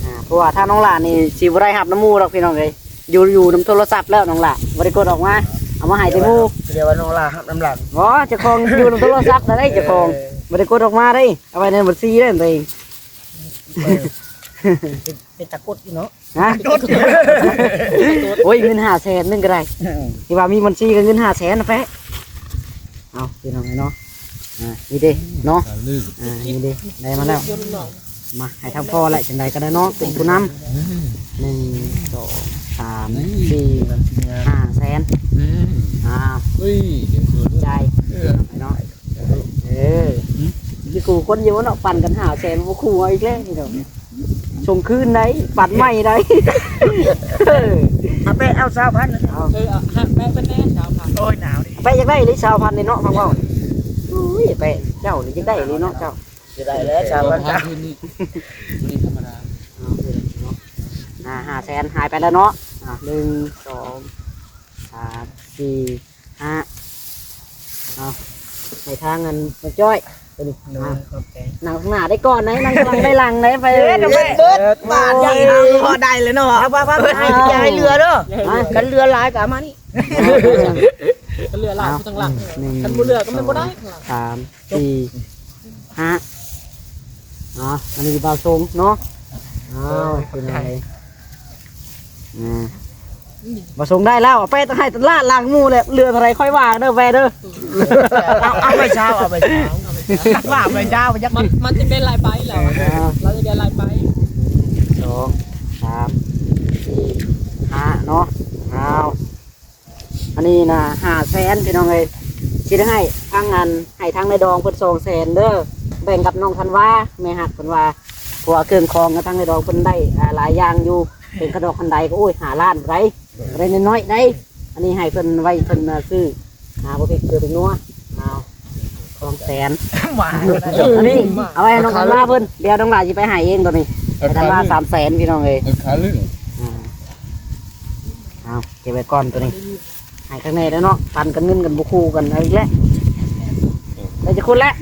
ອ່າ ເພາະວ່າຖ້ານ້ອງຫຼ້ານີ້ຊິບໍ່ໄດ້ຮັບນຳໝູ່ດອກພີ່ນ້ອງເອີຍ ຢູ່ ຢູ່ນຳໂທລະສັບແລ້ວນ້ອງຫຼ້າ ບໍ່ໄດ້ກົດອອກມາ ເອົາມາໃຫ້ແຕ່ໝູ່ ດຽວວ່ານ້ອງຫຼ້າຮັບນຳຫຼັງ ບໍ່ ເຈົ້າຂອງຢູ່ນຳໂທລະສັບນະເດ້ ເຈົ້າຂອງ ເອີ ບໍ່ໄດ້ກົດອອກມາເດ້ ເອົາໄວ້ໃນບັນຊີເດ້ຕົວເອງ ເອີ ເປັນ ເປັນຕາກົດຢູ່ເນາະ ຮະ ໂອ້ຍ ເງິນຫ້າແສນໜຶ່ງກໍໄດ້ ທີ່ວ່າມີບັນຊີກໍເງິນຫ້າແສນນະແປະ ເອົາ ພີ່ນ້ອງເນາະ ອ່າ ນີ້ເດ້ເນາະ ອ່າ ນີ້ເດ້ ໄດ້ມາແລ້ວ ມາ ໃຫ້ທາງພໍ່ແຫຼະ ຈັ່ງໃດກໍໄດ້ເນາະ ເປັນຜູ້ນຳ ໜຶ່ງ ສອງ ສາມ ສີ່ ຫ້າແສນ ອ່າ ເອີຍ ໃຈ ເອີ ເນາະ ເອີ ຊິຂູ່ຄົນຢູ່ເນາະ ປັ່ນກັນຫ້າແສນ ບໍ່ຂູ່ເອົາອີກແລ້ວ ພີ່ນ້ອງ ສົ່ງຄືນໄດ້ ປັ່ນໃໝ່ໄດ້ ເອີ ເອົາແປະເອົາຊາວພັນ ເອົາ ເອີ ເອົາ ໃຫ້ແປະເພິ່ນແດ່ຊາວພັນ ໂອ້ຍ ໜາວເດ້ ແປະຢາກໄດ້ອີ່ຫຼີຊາວພັນນີ້ເນາະ ຟັງເວົ້າ ໂອ້ຍ ແປະເຈົ້ານີ້ຢາກໄດ້ອີ່ຫຼີເນາະເຈົ້າ ຊິໄດ້ແລ້ວຊາວພັນ ມື້ນີ້ທຳມະດາ ເອົາ ເນາະ ອ່າ ຫ້າແສນ ຫາຍໄປແລ້ວເນາະ ອ່າ ໜຶ່ງ ສອງ ສາມ ສີ່ ຫ້າ ເອົາ ໃຫ້ທາງອັນນ້ອງຈ້ອຍ ໂດຍ ຂອບໃຈ. ນັ່ງຂ້າງໜ້າໄດ້ກ່ອນໄດ໋ ນັ່ງຂ້າງຫຼັງໄດ້ຫຼັງໄດ�ໂອ້ຍ ເບິດບາດໃຫຍ່ ພໍໄດ້ແລ້ວເນາະ ເອົາ ເອົາ ເອົາ ເອົາ ຢ່າໃຫ້ເຫຼືອເດີ ຄັນເຫຼືອຫຼາຍກໍເອົາມານີ້ ຄັນເຫຼືອຫຼາຍ ເອົາ ຢູ່ທາງຫຼັງ ໜຶ່ງ ຄັນບໍ່ເຫຼືອກໍແມ່ນບໍ່ໄດ້ ສອງ ສາມ ສີ່ ຫ້າ ເນາະ ອັນນີ້ບ່າວຊົງເນາະ ເອົາ ເປັນໄງ? ອືມ ບໍ່ສົ່ງໄດ້ແລ້ວ ເອົາໄປຕ້ອງໃຫ້ຕະຫຼາດຫຼັງໝູ່ແຫຼະ ເຫຼືອເທົ່າໃດຄ່ອຍວ່າເດີແວ່ເດີ ເອົາ ເອົາໄປເຊົ້າ ເອົາໄປເຊົ້າ ວ່າໄປເຈົ້າ ມັນ ມັນຈະເປັນຫຼາຍໃບແລ້ວ ເອີ ເຮົາຈະໄດ້ຫຼາຍໃບ ສອງ ສາມ ສີ່ ຫ້າ ເນາະ ເອົາ. ອັນນີ້ນະ ຫ້າແສນ ພີ່ນ້ອງເອີຍ ຊິໄດ້ໃຫ້ທາງອັນ ໃຫ້ທາງນາຍດອງເພິ່ນ ສອງແສນ ເດີ ແບ່ງກັບນ້ອງທັນວາ ແມ່ຮັກເພິ່ນວ່າ ເພາະວ່າເຄື່ອງຂອງທາງນາຍດອງເພິ່ນໄດ້ ອ່າ ຫຼາຍຢ່າງຢູ່ ເປັນຂະດອກຄັນໄດກໍ ໂອ້ຍ ຫ້າລ້ານໄດ້ ບໍ່ໄດ້ນ້ອຍໆໄດ໋ ອັນນີ້ໃຫ້ເພິ່ນໄວ້ເພິ່ນ ອ່າ ຊື້ ອ່າ ບໍ່ຜິດເຄືອເປັນນົວ ເອົາ ສອງແສນ ອັນນີ້ເອົາໄວ້ໃຫ້ນ້ອງທັນວາເພິ່ນ ດຽວນ້ອງຫຼ້າຊິໄປໃຫ້ເອງໂຕນີ້ ໃຫ້ທັນວາ ສາມແສນ ພີ່ນ້ອງເອີຍ ເອີ ຂາລຶ້ງ ອ່າ ເອົາ ເກັບໄວ້ກ່ອນໂຕນີ້ ໃຫ້ຂ້າງໃນແລ້ວເນາະ ປັນກັນເງິນກັນບໍ່ຄູ່ກັນ ເອົາອີກແລ້ວ ໄດ້ຈັກຄົນແລ້ວ?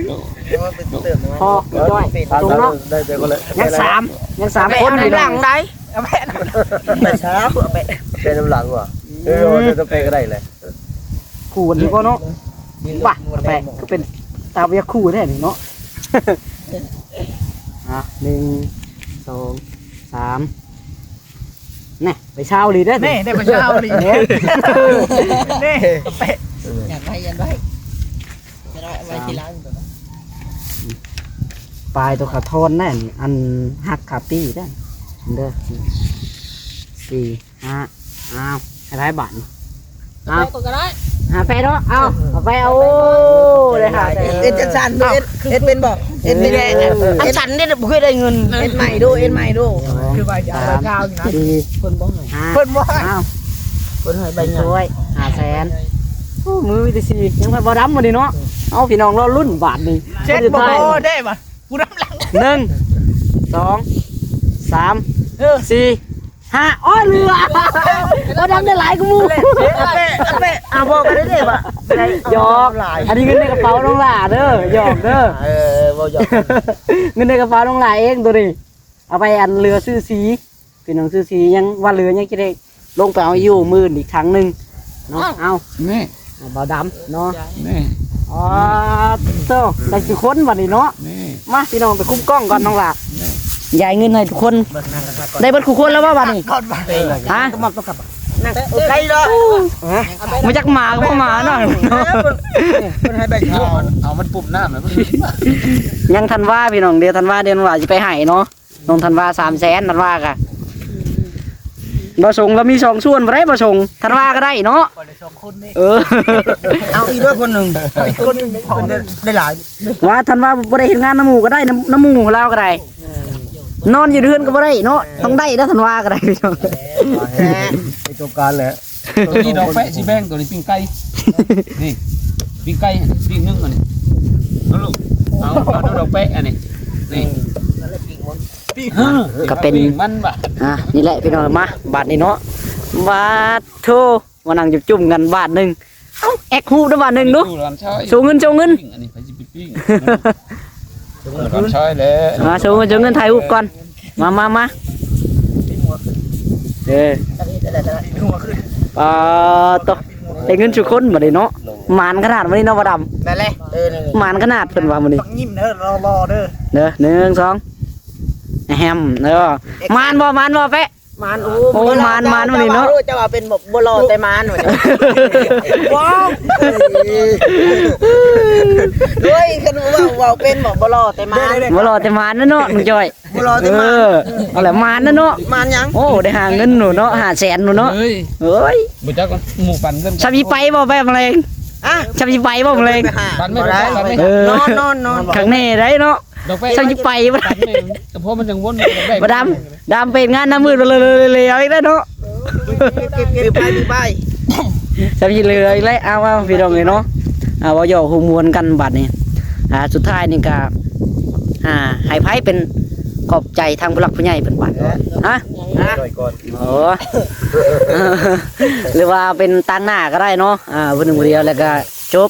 ພໍ ຈ້ອຍ ສົ່ງເນາະ ໄດ້ແຕ່ຄົນລະ ຍັງສາມ ຍັງສາມຄົນ ເອົາໄປນຳຫຼັງໄດ໋ ເອົາໄປນຳຫຼັງ ເອົາໄປ ເອົາໄປນຳຫຼັງວ່າ ເອີ ເອົາໄປກໍໄດ້ແຫຼະ ຄູ່ກັນດີກວ່າເນາະ ວ່າ ເອົາໄປ ຄືເປັນຕາວຽກຄູ່ແທ້ນີ້ເນາະ ອ່ະ ໜຶ່ງ ສອງ ສາມ ແນ່ ໄປເຊົ້າອີ່ຫຼີເດ້ ແນ່ ໄດ້ໄປເຊົ້າອີ່ຫຼີ ແນ່ ແນ່ ຢາກໄດ້ ຢາກໄດ້ ຢາກໄດ້ ເອົາໄວ້ທີຫຼັງ ປາຍໂຕຂາທອນແນ່ ອັນຫັກຂາປີ້ເດ້ ເດີ ສີ່ ຫ້າ ອ້າວ ໃຫ້ໄປບາດນີ້ ເອົາ ເອົາໄປກໍໄດ້ ຫາໄປເນາະ ເອົາ ເອົາໄປ ເອົາ ໂອ້ ໄດ້ຫາແສນ ເຮັດຈັ່ງຊັ້ນ ເຮັດ ເຮັດເປັນບໍ່? ເຮັດເປັນແຫຼະ ເອີ ອັນຊັ້ນເດ້ ບໍ່ເຄີຍໄດ້ເງິນ ເຮັດໃໝ່ດູ ເຮັດໃໝ່ດູ ຄືວ່າຈະເອົາໄປເຈົ້າຢູ່ນະ ສີ່ ເພິ່ນບໍ່ໃຫ້ ຫ້າ ເພິ່ນບໍ່ໃຫ້ ອ້າວ ເພິ່ນໃຫ້ໃບໃຫຍ່ ໂອ້ຍ ຫ້າແສນ ໂອ້ ມືມີແຕ່ສີ່ ຍັງບໍ່ດຳມື້ນີ້ເນາະ ເອົາ ພີ່ນ້ອງລໍລຸ້ນບາດນີ້ ເຈັດບໍ່ພໍເດ້ວ່າ ຜູ້ນຳຫຼັງ ໜຶ່ງ ສອງ ສາມ ເອີ ສີ່ ຫ້າ ອໍ ເຫຼືອ ບໍ່ດຳໄດ້ຫຼາຍກວ່າໝູ່ ເຕະ ເຕະ ອ່າ ບອກກັນເດ້ວ່າ ຫຍອກ ອັນນີ້ເງິນໃນກະເປົານ້ອງຫຼ້າເດີ ຫຍອກເດີ ເອີ ເວົ້າຫຍອກ ເງິນໃນກະເປົານ້ອງຫຼ້າເອງໂຕນີ້ ເອົາໄປອັນເຫຼືອຊື້ສີ ພີ່ນ້ອງຊື້ສີ ຍັງວ່າເຫຼືອຍັງຈະໄດ້ລົງໄປເອົາຢູ່ມື້ອື່ນອີກຄັ້ງໜຶ່ງເນາະ ເອົາ ນີ້ ບ່າວດຳເນາະ ນີ້ ອໍ ໂຕ ໄດ້ຄືຄົນບັດນີ້ເນາະ ນີ້ ມາ ພີ່ນ້ອງໄປຄຸມກ້ອງກ່ອນນ້ອງຫຼ້າ ນີ້ ຢາຍເງິນໃຫ້ທຸກຄົນ ໄດ້ເບິດທຸກຄົນແລ້ວບໍ່ບັດນີ້ ຮະ ໄກດອກ ມາຈັກໝາກໍບໍ່ໝາເນາະ ເພິ່ນໃຫ້ໃບເຂົ້າ ເອົາມັນປຸ້ມນ້ຳ ຍັງທັນວາ ພີ່ນ້ອງ ດຽວທັນວາ ດຽວທັນວາຊິໄປໃຫ້ເນາະ ນ້ອງທັນວາ ສາມແສນ ທັນວາກະ ບໍ່ສົງລາວມີສອງສ່ວນບໍ່ໄດ້ບໍ່ສົງ ທັນວາກໍໄດ້ເນາະ ເອີ ເອົາອີກດ້ວຍຄົນໜຶ່ງ ອີກຄົນໜຶ່ງ ໄດ້ຫຼາຍ ວ່າທັນວາບໍ່ໄດ້ເຮັດງານນຳໝູ່ກໍໄດ້ ນຳ ນຳໝູ່ລາວກໍໄດ້ ນອນຢູ່ເຮືອນກໍບໍ່ໄດ້ເນາະ ຕ້ອງໄດ້ເດີ ທັນວາກໍໄດ້ ໄປຕົບການແຫຼະ ໂຕນີ້ດອກແປະຊິແບ່ງ ໂຕນີ້ປີ້ງໄກ່ ນີ້ ປີ້ງໄກ່ປີ້ງໜຶ່ງອັນນີ້ ເອົາລູກ ເອົາ ເອົາດອກແປະອັນນີ້ ນີ້ ເອີ ກໍເປັນ ອ່າ ນີ້ແຫຼະພີ່ນ້ອງ ມາບາດນີ້ເນາະ ບາດໂທ ມານັ່ງຈຸ້ມໆກັນບາດໜຶ່ງ ເອົ້າ ແອັກຮູບເດີບາດໜຶ່ງດູ ໂຊເງິນ ໂຊເງິນ ອັນນີ້ໃຜຊິໄປປີ້ງ ໂຊເງິນ ໂຊເງິນ ຖ່າຍຮູບກ່ອນ ມາ ມາ ມາ ເອີ ປາໂຕ ໄດ້ເງິນຊຸຄົນບັດນີ້ເນາະ ໝານຂະໜາດບັດນີ້ເນາະ ບ່າວດຳ ນັ້ນແຫຼະ ເອີ ໝານຂະໜາດເພິ່ນວ່າມື້ນີ້ ຍິ້ມເດີ ລໍໆເດີ ເດີ ໜຶ່ງ ສອງ ແຮມ ເອີ ໝານບໍ່ ໝານບໍ່ແປະ ໝານ ໂອ້ ໂອ້ ໝານ ໝານມື້ນີ້ເນາະ ເຈົ້າວ່າເປັນບໍ່ ບໍ່ຫຼໍ່ແຕ່ໝານ ວ້າວ ໂອ້ຍ ຄັນເວົ້າ ເວົ້າເປັນບໍ່ ບໍ່ຫຼໍ່ແຕ່ໝານ ບໍ່ຫຼໍ່ແຕ່ໝານນະເນາະ ນ້ອງຈ້ອຍ ບໍ່ຫຼໍ່ແຕ່ໝານ ເອີ ເອົາແຫຼະ ໝານນະເນາະ ໝານຫຍັງ ໂອ້ ໄດ້ຫາເງິນໜູເນາະ ຫ້າແສນໜູເນາະ ເອີຍ ເອີຍ ບໍ່ຈັກ ໝູ່ປັນເງິນ ຊຳຊິໄປບໍ່ ໄປມື້ແລງ ຮະ ຊຳຊິໄປບໍ່ມື້ແລງ ປັນໄປ ບໍ່ໄດ້ ເອີ ນອນ ນອນ ນອນ ຄັກແນ່ໄດ໋ເນາະ ດອກໄມ້ ເຈົ້າຊິໄປບໍ່ໄດ້ ແຕ່ພໍມັນຍັງວົນ ບໍ່ດຳ ດຳເປັນງານໜ້າມືດເລີຍໆໆ ເອົາອີກແລ້ວເນາະ ເກັບ ເກັບ ເກັບໄປ ເກັບໄປ ຈະມີເຫຼືອອີກແລ້ວ ເອົາ ເອົາ ພີ່ນ້ອງເອີຍເນາະ ອ່າ ເວົ້າຫຍອກຫົວມ່ວນກັນບັດນີ້ ອ່າ ສຸດທ້າຍນີ້ກະ ອ່າ ໃຫ້ໃຜເປັນຂອບໃຈທາງຜູ້ຫຼັກຜູ້ໃຫຍ່ເພິ່ນບັດ ຮະ ຮະ ໂອ້ ຫຼືວ່າເປັນຕາງໜ້າກໍໄດ້ເນາະ ອ່າ ຜູ້ໜຶ່ງຜູ້ດຽວ ແລ້ວກະຈົບ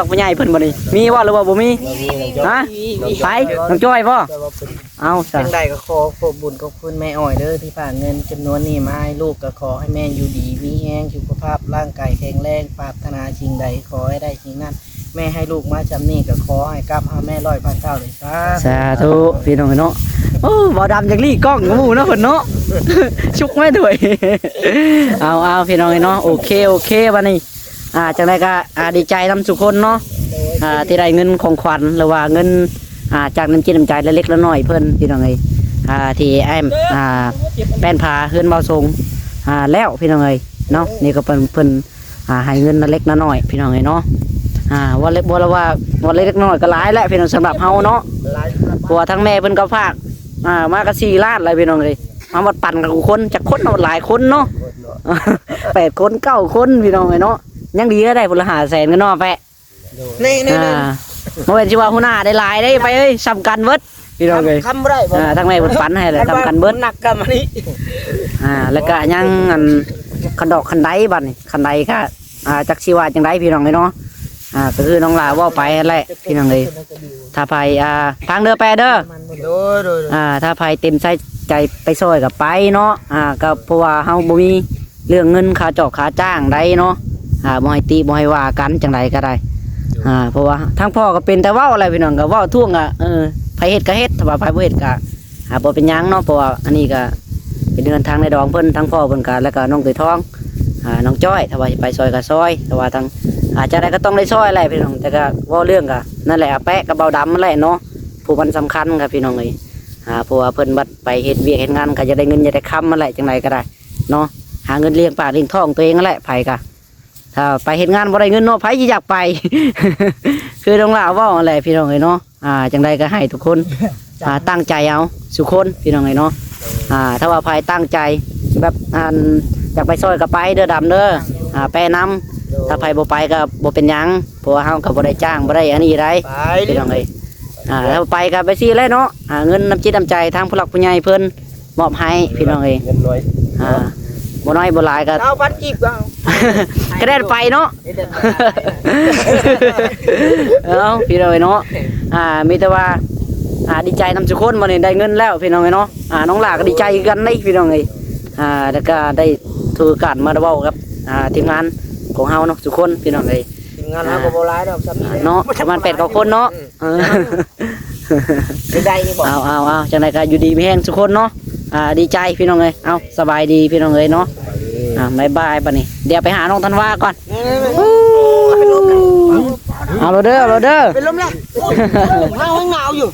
ຫຼັກຜູ້ໃຫຍ່ເພິ່ນບໍ່ນີ້? ມີບໍ່ ຫຼືວ່າບໍ່ມີ? ຮະ? ໃຜ? ນ້ອງຈ້ອຍບໍ່? ເອົາຊະ ຈັ່ງໃດກໍຂໍຂອບບຸນຂອບຄຸນແມ່ອ້ອຍເດີ ທີ່ຝາກເງິນຈຳນວນນີ້ມາໃຫ້ລູກ ກໍຂໍໃຫ້ແມ່ຢູ່ດີມີແຮງ ສຸຂະພາບຮ່າງກາຍແຂງແຮງ ປາດຖະໜາສິ່ງໃດຂໍໃຫ້ໄດ້ສິ່ງນັ້ນ ແມ່ໃຫ້ລູກມາຊ່ຳນີ້ ກໍຂໍໃຫ້ກັບຫາແມ່ຮ້ອຍພັນເທົ່າເລີຍ ສາທຸ ສາທຸ ພີ່ນ້ອງເອີຍເນາະ. ໂອ້ ບ່າວດຳຈັກຫຼີ້ກ້ອງກວ່າໝູ່ເນາະ ເພິ່ນເນາະ ຊຸກໄວ້ດ້ວຍ. ເອົາໆ ພີ່ນ້ອງເອີຍເນາະ ໂອເຄ ໂອເຄ ບັດນີ້ ອ່າ ຈັ່ງໃດກໍ ອ່າ ດີໃຈນຳທຸກຄົນເນາະ ອ່າ ທີ່ໄດ້ເງິນຂອງຂວັນ ຫຼືວ່າເງິນ ອ່າ ຈາກນ້ຳຈິດນ້ຳໃຈເລັກໆນ້ອຍໆເພິ່ນ ພີ່ນ້ອງເອີຍ ອ່າ ທີ່ແອມ ອ່າ ແປ້ນຝາເຮືອນບ່າວສົງ ອ່າ ແລ້ວ ພີ່ນ້ອງເອີຍເນາະ. ນີ້ກໍເພິ່ນ ເພິ່ນ ອ່າ ໃຫ້ເງິນເລັກນ້ອຍ ພີ່ນ້ອງເອີຍເນາະ. ອ່າ ວ່າເລັກ ບໍ່ລະວ່າ ວ່າເລັກນ້ອຍກໍຫຼາຍແຫຼະ ພີ່ນ້ອງ ສຳລັບເຮົາເນາະ ເພາະວ່າທາງແມ່ເພິ່ນກໍຝາກ ອ່າ ມາກໍສີ່ລ້ານແລ້ວ ພີ່ນ້ອງເອີຍ. ເຮົາມາປັນກັນຄົນ ຈັກຄົນເນາະ ຫຼາຍຄົນເນາະ ແປດຄົນ ເກົ້າຄົນ ພີ່ນ້ອງເອີຍເນາະ. ຍັງດີໄດ້ຜູ້ລະຫ້າແສນກັນເນາະ ແປະ ນີ້ ນີ້ ອ່າ ບໍ່ແມ່ນຊິວ່າຫົວໜ້າໄດ້ຫຼາຍໄດ້ ໄປເອີຍ ສ່ຳກັນເບິດ ພີ່ນ້ອງເອີຍ. ຄຳບໍ່ໄດ້ບໍ່ ອ່າ ທາງແມ່ເພິ່ນປັນໃຫ້ແຫຼະ ສ່ຳກັນເບິດ ໜັກກຳອັນນີ້ ອ່າ ແລ້ວກະຍັງອັນ ຄັນດອກຄັນໄດ ບັດນີ້ ຄັນໄດກະ ອ່າ ຈັກຊິວ່າຈັ່ງໃດ ພີ່ນ້ອງເອີຍເນາະ. ອ່າ ກໍຄືນ້ອງຫຼ້າເວົ້າໄປຫັ້ນແຫຼະ ພີ່ນ້ອງເອີຍ. ຖ້າໃຜ ອ່າ ຟັງເດີ ແປະເດີ ໂດຍ ໂດຍ ໂດຍ ອ່າ ຖ້າໃຜເຕັມໃຈ ໃຈໄປຊ່ອຍກໍໄປເນາະ. ອ່າ ກໍເພາະວ່າເຮົາບໍ່ມີ ເລື່ອງເງິນຄ່າຈອກຄ່າຈ້າງໃດເນາະ ອ່າ ບໍ່ໃຫ້ຕິບໍ່ໃຫ້ວ່າກັນ ຈັ່ງໃດກໍໄດ້ ອ່າ ເພາະວ່າທາງພໍ່ກໍເປັນແຕ່ເວົ້າແຫຼະ ພີ່ນ້ອງ ກໍເວົ້າທ້ວງ ກໍ ເອີ ໃຜເຮັດກໍເຮັດ ຖ້າວ່າໃຜບໍ່ເຮັດກໍ ອ່າ ບໍ່ເປັນຫຍັງເນາະ. ເພາະວ່າອັນນີ້ກໍເປັນເຮືອນທາງນາຍດອງເພິ່ນ ທາງພໍ່ເພິ່ນກໍ ແລ້ວກໍນ້ອງເຄີຍທອງ ອ່າ ນ້ອງຈ້ອຍ ຖ້າວ່າຊິໄປຊ່ອຍກໍຊ່ອຍ ແຕ່ວ່າທາງ ອ່າ ຈັ່ງໃດກໍຕ້ອງໄດ້ຊ່ອຍແຫຼະ ພີ່ນ້ອງ. ແຕ່ກໍເວົ້າເລື່ອງກໍນັ້ນແຫຼະ ອາແປະກັບບ່າວດຳນັ້ນແຫຼະເນາະ ຜູ້ມັນສຳຄັນກໍ ພີ່ນ້ອງເອີຍ. ອ່າ ເພາະວ່າເພິ່ນບັດໄປເຮັດວຽກເຮັດງານ ກໍຢາກໄດ້ເງິນຢາກໄດ້ຄຳນັ້ນແຫຼະ ຈັ່ງໃດກໍໄດ້ ເນາະ ຫາເງິນລ້ຽງປາກລ້ຽງທ້ອງຕົວເອງຫັ້ນແຫຼະ. ໃຜກະ ຖ້າໄປເຮັດງານບໍ່ໄດ້ເງິນເນາະ ໃຜຊິຢາກໄປ ຄືນ້ອງຫຼ້າເວົ້າຫັ້ນແຫຼະ ພີ່ນ້ອງເອີຍເນາະ. ອ່າ ຈັ່ງໃດກໍໃຫ້ທຸກຄົນ ອ່າ ຕັ້ງໃຈເອົາສູ່ຄົນ ພີ່ນ້ອງເອີຍເນາະ. ອ່າ ຖ້າວ່າໃຜຕັ້ງໃຈແບບ ອັນ ຢາກໄປຊ່ອຍກໍໄປເດີດຳເດີ ອ່າ ແປະນຳ. ຖ້າໃຜບໍ່ໄປກໍບໍ່ເປັນຫຍັງ ເພາະວ່າເຮົາກໍບໍ່ໄດ້ຈ້າງ ບໍ່ໄດ້ອັນນີ້ໃດ ໄປ ພີ່ນ້ອງເອີຍ. ອ່າ ຖ້າໄປກໍໄປຊີ້ແຫຼະເນາະ ຫາເງິນນ້ຳຈິດນ້ຳໃຈທາງຜູ້ຫຼັກຜູ້ໃຫຍ່ເພິ່ນມອບໃຫ້ ພີ່ນ້ອງເອີຍ. ເງິນນ້ອຍ ອ່າ ບໍ່ນ້ອຍບໍ່ຫຼາຍກໍ ຊາວພັນກີບກໍເອົາ ກະໄດ້ໄປເນາະ. ເອົາ ພີ່ນ້ອງເອີຍເນາະ ອ່າ ມີແຕ່ວ່າ ອ່າ ດີໃຈນຳທຸກຄົນ ບັດນີ້ໄດ້ເງິນແລ້ວ ພີ່ນ້ອງເອີຍເນາະ. ອ່າ ນ້ອງຫຼ້າກໍດີໃຈຄືກັນເດ້ ພີ່ນ້ອງເອີຍ. ອ່າ ແລ້ວກໍໄດ້ຖືໂອກາດມາເວົ້າກັບ ອ່າ ທີມງານຂອງເຮົາເນາະ ທຸກຄົນ ພີ່ນ້ອງເອີຍ. ທີມງານເຮົາກໍບໍ່ຫຼາຍດອກ ຊ່ຳນີ້ແຫຼະເນາະ ປະມານແປດເກົ້າຄົນເນາະ. ອືມ ເອີ ໄດ້ຢູ່ບໍ່? ເອົາ ເອົາ ເອົາ ຈັ່ງໃດກໍຢູ່ດີມີແຮງທຸກຄົນເນາະ. ອ່າ ດີໃຈພີ່ນ້ອງເອີຍ. ເອົາ ສະບາຍດີພີ່ນ້ອງເອີຍເນາະ. ອ່າ ບາຍບາຍ ບັດນີ້ດຽວໄປຫານ້ອງທັນວາກ່ອນ. ເອົາໂລດເດີ ເອົາໂລດເດີ ເປັນລົມແລ້ວ. ໂອ້ຍ ເຮົາຍັງໜາວຢູ່.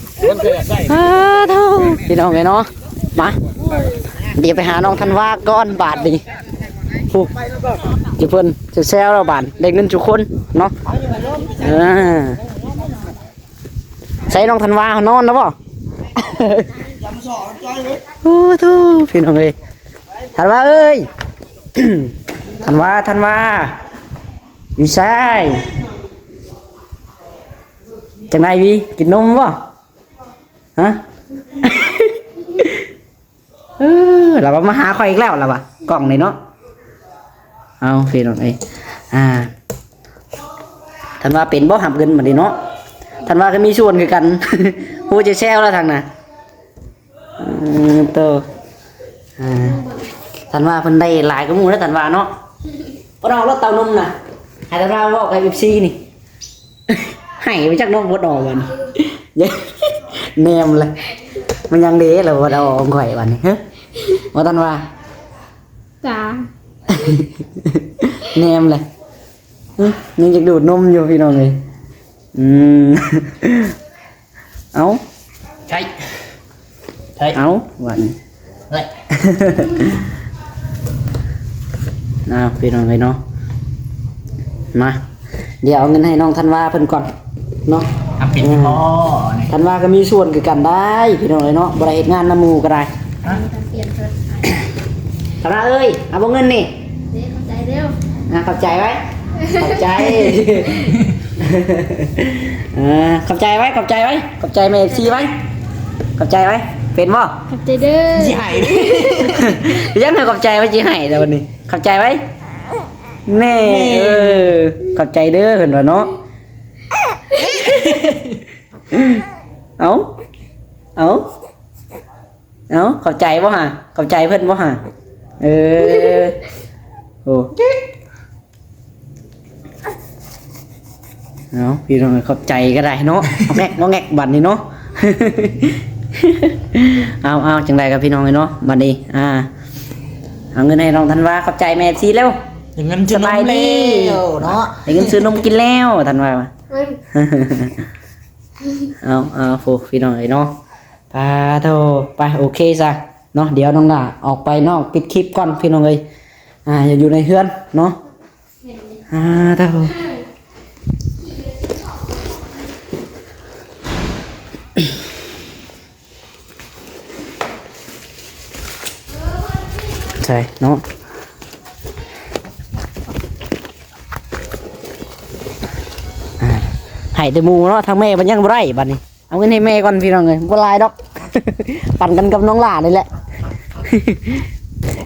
ອ້າໂທ້ ພີ່ນ້ອງເອີຍເນາະ ມາ ດຽວໄປຫານ້ອງທັນວາກ່ອນບາດນີ້. ຜູ້ ຢູ່ເພິ່ນແຊວໆແລ້ວບາດ ໄດ້ເງິນທຸກຄົນເນາະ. ເອີ ໃສ່ນ້ອງທັນວາເຮົານອນແລ້ວບໍ່? ໂອ້ໂທ້ ພີ່ນ້ອງເອີຍ ທັນວາເອີຍ ທັນວາ ທັນວາ ຢູ່ໃສ? ຈັ່ງໃດວີ ກິນນົມບໍ່? ຮະ? ເອີ ລາວວ່າມາຫາຂ້ອຍອີກແລ້ວ ລາວວ່າ ກ້ອງນີ້ເນາະ. ເອົາ ພີ່ນ້ອງເອີຍ ອ່າ ທັນວ່າເປັນບໍ່ຮັບເງິນບັດນີ້ເນາະ? ທັນວ່າກໍມີສ່ວນຄືກັນ ຮູ້ຈະແຊວລະທັງນະ. ອືມ ໂຕ ອ່າ ທັນວາເພິ່ນໄດ້ຫຼາຍກວ່າໝູ່ແລ້ວ ທັນວາເນາະ. ບໍ່ໄດ້ເອົາລົດເຕົ້ານົມນະ ໃຫ້ທັນວາເວົ້າກັບເອັຟຊີນີ້ ໃຫ້ໄປຈັກນົມບໍ່ອອກບັດນີ້ ແນມເລີຍ. ມັນຍັງເດ້ລະບໍ່ໄດ້ອອກຂອງຂ້ອຍບັດນີ້ ຮະ ບໍ່ທັນວາ ຈ້າ ແນມເລີຍ ຫຶ ຍັງຢາກດູດນົມຢູ່ພີ່ນ້ອງເອີຍ. ອືມ ເອົ້າ ໃຊ່ ໃຊ່ ເອົ້າ ບັດນີ້ ເອີຍ ອ້າວ ພີ່ນ້ອງເອີຍເນາະ ມາ ດຽວເອົາເງິນໃຫ້ນ້ອງທັນວາເພິ່ນກ່ອນເນາະ. ທຳເປັນບໍ່ນີ້? ທັນວາກໍມີສ່ວນຄືກັນໄດ໋ ພີ່ນ້ອງເອີຍເນາະ ບໍ່ໄດ້ເຮັດງານນຳໝູ່ກໍໄດ້. ຮະ? ທັນວາເອີຍ ເອົາບໍ່ເງິນນີ້? ເດ້ ຂອບໃຈເດີ້. ອ່າ ຂອບໃຈໄວ້ ຂອບໃຈ ເອີ ຂອບໃຈໄວ້ ຂອບໃຈໄວ້ ຂອບໃຈແມ່ເອັຟຊີໄວ້ ຂອບໃຈໄວ້. ເປັນບໍ່? ຂອບໃຈເດີ້. ຊິໃຫ້ ຍັງໃຫ້ຂອບໃຈໄວ້ ຊິໃຫ້ແລ້ວບັດນີ້ ຂອບໃຈໄວ້. ແນ່ ແນ່ ເອີ ຂອບໃຈເດີ້ ເພິ່ນວ່າເນາະ. ເອົ້າ ເອົ້າ ເອົ້າ ຂອບໃຈບໍ່ຫາ? ຂອບໃຈເພິ່ນບໍ່ຫາ? ເອີ ໂອ້ ເອົ້າ ພີ່ນ້ອງ ຂອບໃຈກໍໄດ້ເນາະ ງອກແງກ ງອກແງກບັດນີ້ເນາະ. ເອົາ ເອົາ ຈັ່ງໃດກໍພີ່ນ້ອງເອີຍເນາະ ບັດນີ້ ອ່າ ເອົາເງິນໃຫ້ນ້ອງທັນວາ ຂອບໃຈແມ່ເອັຟຊີແລ້ວ. ໄດ້ເງິນຊື້ນົມແລ້ວເນາະ ໄດ້ເງິນຊື້ນົມກິນແລ້ວ ທັນວາວ່າ. ເອົາ ເອົາ ໂອ້ ພີ່ນ້ອງເອີຍເນາະ ປາໂທ ໄປ ໂອເຄຊະເນາະ. ດຽວນ້ອງຫຼ້າອອກໄປນອກປິດຄລິບກ່ອນ ພີ່ນ້ອງເອີຍ ອ່າ ຢ່າຢູ່ໃນເຮືອນເນາະ. ປາໂທ ໃສ່ເນາະ ອ່າ ໃຫ້ແຕ່ໝູ່ເນາະ ທາງແມ່ມັນຍັງບໍ່ໄດ້ບັດນີ້. ເອົາເງິນໃຫ້ແມ່ກ່ອນພີ່ນ້ອງເອີຍ ບໍ່ຫຼາຍດອກ ປັນກັນກັບນ້ອງຫຼ້ານີ້ແຫຼະ.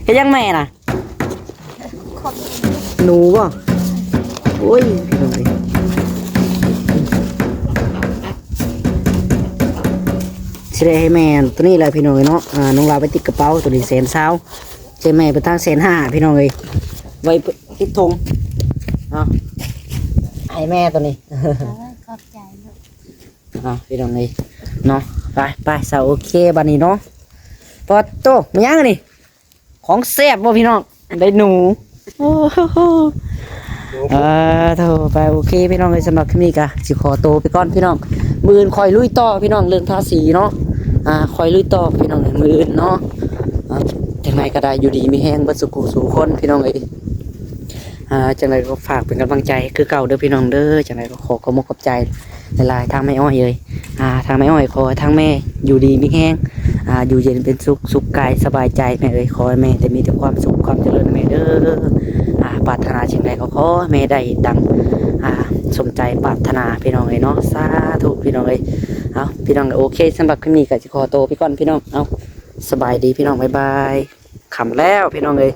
ເຮັດຫຍັງແມ່ນະ? ໜູບໍ່? ໂອ້ຍ ພີ່ນ້ອງເອີຍ ຊິໄດ້ໃຫ້ແມ່ໂຕນີ້ແຫຼະ ພີ່ນ້ອງເອີຍເນາະ. ອ່າ ນ້ອງຫຼ້າໄວ້ຕິດກະເປົາ ໂຕນີ້ແສນຊາວ ໃຫ້ແມ່ເພິ່ນທັງແສນຫ້າ ພີ່ນ້ອງເອີຍ ໄວ້ຕິດຖົງເນາະ ໃຫ້ແມ່ໂຕນີ້. ໂອ້ຍ ຂອບໃຈລູກ. ເອົາ ພີ່ນ້ອງເອີຍເນາະ ໄປ ໄປ ສາວ ໂອເຄ ບັດນີ້ເນາະ. ປາດໂຕ ແມ່ນຫຍັງນີ້? ຂອງແຊບບໍ່ພີ່ນ້ອງ? ໄດ້ໜູ. ໂອ້ໂຫ ເອີ ໂທ ໄປ ໂອເຄ ພີ່ນ້ອງເອີຍ ສຳລັບຄລິບນີ້ກະຊິຂໍໂຕໄປກ່ອນພີ່ນ້ອງ. ມື້ອື່ນຄ່ອຍລຸຍຕໍ່ພີ່ນ້ອງ ເລື່ອງທາສີເນາະ. ອ່າ ຄ່ອຍລຸຍຕໍ່ພີ່ນ້ອງເອີຍ ມື້ອື່ນເນາະ. ອ່າ ຈັ່ງໃດກໍໄດ້ ຢູ່ດີມີແຮງເບິດສູ່ຄູ່ສູ່ຄົນ ພີ່ນ້ອງເອີຍ. ອ່າ ຈັ່ງໃດກໍຝາກເປັນກຳລັງໃຈຄືເກົ່າເດີ້ພີ່ນ້ອງເດີ້. ຈັ່ງໃດກໍຂໍຂອບອົກຂອບໃຈຫຼາຍໆ ທາງແມ່ອ້ອຍເອີຍ. ອ່າ ທາງແມ່ອ້ອຍ ຂໍໃຫ້ທາງແມ່ຢູ່ດີມີແຮງ ອ່າ ຢູ່ເຢັນເປັນສຸກ ສຸກກາຍສະບາຍໃຈແມ່ເອີຍ. ຂໍໃຫ້ແມ່ໄດ້ມີແຕ່ຄວາມສຸກຄວາມຈະເລີນແມ່ເດີ້. ອ່າ ປາດຖະໜາສິ່ງໃດກໍຂໍໃຫ້ແມ່ໄດ້ດັ່ງ ອ່າ ສົມໃຈປາດຖະໜາ ພີ່ນ້ອງເອີຍເນາະ. ສາທຸ ພີ່ນ້ອງເອີຍ. ເອົາ ພີ່ນ້ອງ ໂອເຄ ສຳລັບຄລິບນີ້ກໍຊິຂໍໂຕໄປກ່ອນພີ່ນ້ອງ. ເອົາ ສະບາຍດີພີ່ນ້ອງ ບາຍບາຍ. ຄ່ຳແລ້ວພີ່ນ້ອງເອີຍ